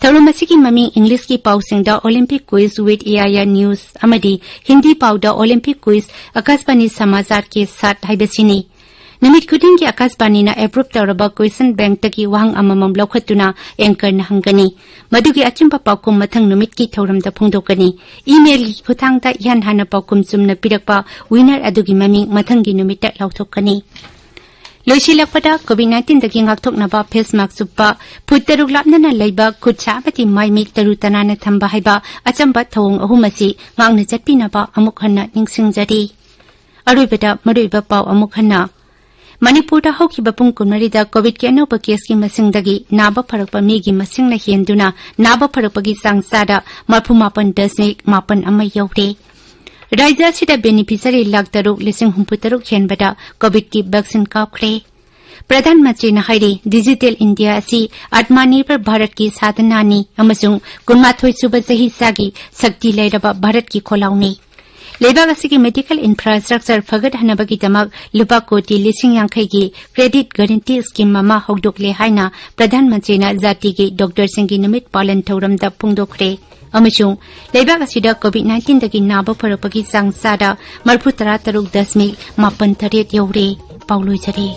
ꯊꯧꯔꯝ ꯑꯁꯤꯒꯤ ꯃꯃꯤꯡ ꯏꯪꯂꯤꯁꯀꯤ ꯄꯥꯎꯁꯤꯡꯗ Olympic Quiz with A I R News ꯑꯃꯗꯤ ꯍꯤꯟꯗꯤ ꯄꯥꯎꯗ Olympic Quiz Akashvani Samachar Ke Saath ꯍꯥꯏꯕꯁꯤꯅꯤ꯫ ꯅꯨꯃꯤꯠ ꯈꯨꯗꯤꯡꯒꯤ ꯑꯀꯥꯁꯕꯥꯅꯤꯅ ꯑꯦꯄ꯭ꯔꯨꯚ ꯇꯧꯔꯕ ꯀ꯭ꯋꯦꯁꯟ ꯕꯦꯡꯛꯇꯒꯤ ꯋꯥꯍꯪ ꯑꯃꯃꯝ ꯂꯧꯈꯠꯇꯨꯅ ꯑꯦꯡꯀꯔꯅ ꯍꯪꯒꯅꯤ꯫ ꯃꯗꯨꯒꯤ ꯑꯆꯨꯝꯕ ꯄꯥꯎꯈꯨꯝ ꯃꯊꯪ ꯅꯨꯃꯤꯠꯀꯤ ꯊꯧꯔꯝꯗ ꯐꯣꯡꯗꯣꯛꯀꯅꯤ꯫ ꯏꯃꯦꯜꯒꯤ ꯈꯨꯠꯊꯥꯡꯗ ꯏꯍꯥꯟ ꯍꯥꯟꯅ ꯄꯥꯎꯈꯨꯝ ꯆꯨꯝꯅ ꯄꯤꯔꯛꯄ ꯋꯤꯅꯔ ꯑꯗꯨꯒꯤ ꯃꯃꯤꯡ ꯃꯊꯪꯒꯤ ꯅꯨꯃꯤꯠꯇ ꯂꯥꯎꯊꯣꯛꯀꯅꯤ꯫ ꯂꯣꯏꯁꯤꯜꯂꯛꯄꯗ, ꯀꯣꯚꯤꯗ ꯅꯥꯏꯟꯇꯤꯟꯗꯒꯤ ꯉꯥꯛꯊꯣꯛꯅꯕ ꯐꯦꯁ ꯃꯥꯛꯁ ꯎꯞꯄ, ꯐꯨꯠ ꯇꯔꯨꯛ ꯂꯥꯞꯅꯅ ꯂꯩꯕ, ꯈꯨꯠ ꯁꯥ ꯑꯃꯗꯤ ꯃꯥꯏ ꯃꯤꯠ ꯇꯔꯨ ꯇꯅꯥꯟꯅ ꯊꯝꯕ ꯍꯥꯏꯕ ꯑꯆꯝꯕ ꯊꯧꯑꯣꯡ ꯑꯍꯨꯝ ꯑꯁꯤ ꯉꯥꯛꯅ ꯆꯠꯄꯤꯅꯕ ꯑꯃꯨꯛ ꯍꯟꯅ ꯅꯤꯡꯁꯤꯡꯖꯔꯤ꯫ ꯑꯔꯣꯏꯕꯗ ꯃꯔꯨꯑꯣꯏꯕ ꯄꯥꯎ ꯑꯃꯨꯛ ꯍꯟꯅ꯫ ꯃꯅꯤꯄꯨꯔꯗ ꯍꯧꯈꯤꯕ ꯄꯨꯡ ꯀꯨꯟꯃꯔꯤꯗ ꯀꯣꯚꯤꯗꯀꯤ ꯑꯅꯧꯕ ꯀꯦꯁꯀꯤ ꯃꯁꯤꯡꯗꯒꯤ ꯅꯥꯕ ꯐꯔꯛꯄ ꯃꯤꯒꯤ ꯃꯁꯤꯡꯅ ꯍꯦꯟꯗꯨꯅ ꯅꯥꯕ ꯐꯔꯛꯄꯒꯤ ꯆꯥꯡ ꯆꯥꯗ ꯃꯔꯤꯐꯨ ꯃꯥꯄꯟ ꯗꯁꯃꯤꯛ ꯃꯥꯄꯟ ꯑꯃ ꯌꯧꯔꯦ꯫ ꯔꯥꯖ꯭ꯌ ꯑꯁꯤꯗ ꯕꯦꯅꯤꯐꯤꯁꯔꯤ ꯂꯥꯈ ꯇꯔꯨꯛ ꯂꯤꯁꯤꯡ ꯍꯨꯝꯐꯨ ꯇꯔꯨꯛ ꯍꯦꯟꯕꯗ ꯀꯣꯚꯤꯗꯀꯤ ꯚꯦꯛꯁꯤꯟ ꯀꯥꯞꯈ꯭ꯔꯦ꯫ ꯄ꯭ꯔꯙꯥꯟ ꯃꯟꯇ꯭ꯔꯤꯅ ꯍꯥꯏꯔꯤ, ꯗꯤꯖꯤꯇꯦꯜ ꯏꯟꯗꯤꯌꯥ ꯑꯁꯤ ꯑꯥꯠꯃꯅꯤꯔꯚꯔ ꯚꯥꯔꯠꯀꯤ ꯁꯥꯙꯅꯥꯅꯤ ꯑꯃꯁꯨꯡ ꯀꯨꯟꯃꯥꯊꯣꯏ ꯁꯨꯕ ꯆꯍꯤꯆꯥꯒꯤ ꯁꯛꯇꯤ ꯂꯩꯔꯕ ꯚꯥꯔꯠꯀꯤ ꯈꯣꯜꯂꯥꯎꯅꯤ꯫ ꯂꯩꯕꯥꯛ ꯑꯁꯤꯒꯤ medical infrastructure ꯐꯒꯠꯍꯟꯅꯕꯒꯤꯗꯃꯛ ꯂꯨꯄꯥ ꯀꯣꯇꯤ ꯂꯤꯁꯤꯡ ꯌꯥꯡꯈꯩꯒꯤ credit guarantee scheme ꯑꯃ ꯍꯧꯗꯣꯛꯂꯦ ꯍꯥꯏꯅ ꯄ꯭ꯔꯙꯥꯟ ꯃꯟꯇ꯭ꯔꯤꯅ ꯖꯥꯇꯤꯒꯤ ꯗꯣꯛꯇꯔꯁꯤꯡꯒꯤ ꯅꯨꯃꯤꯠ ꯄꯥꯂꯟ ꯊꯧꯔꯝꯗ ꯐꯣꯡꯗꯣꯛꯈ꯭ꯔꯦ꯫ ꯑꯃꯁꯨꯡ ꯂꯩꯕꯥꯛ ꯑꯁꯤꯗ COVID nineteenꯗꯒꯤ ꯅꯥꯕ ꯐꯔꯛꯄꯒꯤ ꯆꯥꯡ ꯆꯥꯗ ꯃꯔꯤꯐꯨ ꯇꯔꯥ ꯇꯔꯨꯛ ꯗꯁꯃꯤꯛ ꯃꯥꯄꯟ ꯇꯔꯦꯠ ꯌꯧꯔꯦ꯫ ꯄꯥꯎ ꯂꯣꯏꯖꯔꯦ꯫